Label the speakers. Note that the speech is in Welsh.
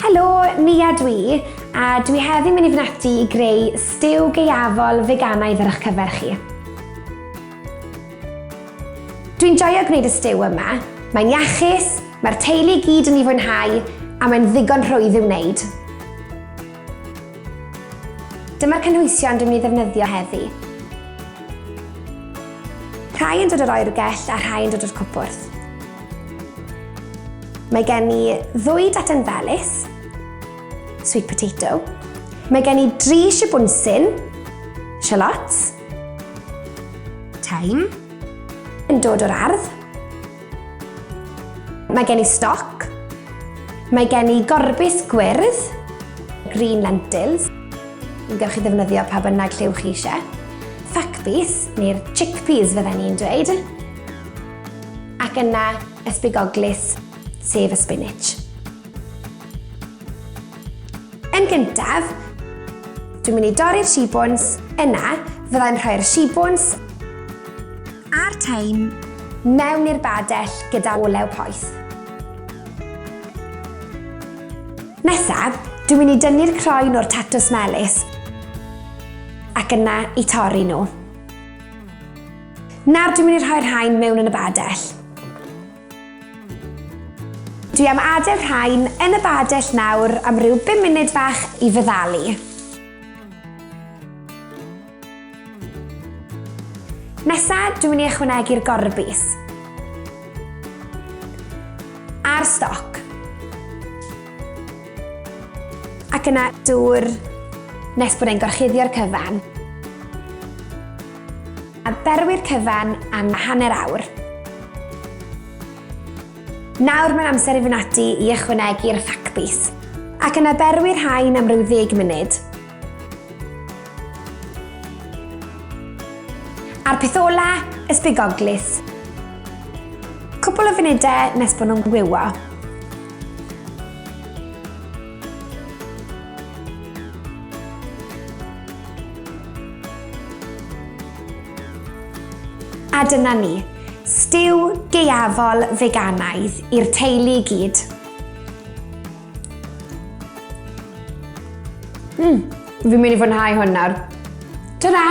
Speaker 1: Helo, Nia dwi, a dwi heddi mynd i fynd ati i greu stew gaeafol feganaidd ar eich cyfer chi. Dwi'n joio gwneud y stew yma. Mae'n iachus, mae'r teulu i gyd yn ei fwynhau, a mae'n ddigon rhwydd i'w wneud. Dyma'r cynhwysion dwi'n mynd i ddefnyddio heddi. Rhai yn dod o'r oergell a rhai yn dod o'r cwpwrdd. Mae gen i ddwy daten felys, sweet potato. Mae gen i dri shibwnsyn, shallots, thyme, yn dod o'r ardd. Mae gen i stoc. Mae gen i gorbys gwyrdd, green lentils. Gewch chi ddefnyddio pa bynnag lliw chi eisiau. Ffacbys, neu'r chickpeas fydden ni'n dweud. Ac yna ysbigoglys, sef y spinach. Yn gyntaf, dwi'n mynd i dorri'r shibwns, yna fyddai'n rhoi'r shibwns a'r thyme mewn i'r badell gyda olew poeth. Nesaf, dwi'n mynd i dynnu'r croen o'r tatws melys ac yna i torri nhw. Nawr dwi'n mynd i rhoi'r rhain mewn yn y badell. Dwi am adael rhain yn y badell nawr am ryw 5 munud fach i feddalu. Nesa, dwi'n mynd i ychwanegu'r gorbys. A'r stoc. Ac yna dŵr nes bod e'n gorchuddio'r cyfan. A berwi'r cyfan am hanner awr. Nawr mae'n amser i fynd ati i ychwanegu'r ffacbys. Ac yna berwi'r rhain am ryw ddeg munud. A'r peth ola, y sbigoglys. Cwpl o funudau nes bod nhw'n gwywo. A dyna ni, stew gaeafol feganaidd i'r teulu i gyd. Fi'n mynd i fwynhau hwn nawr. Ta-ra!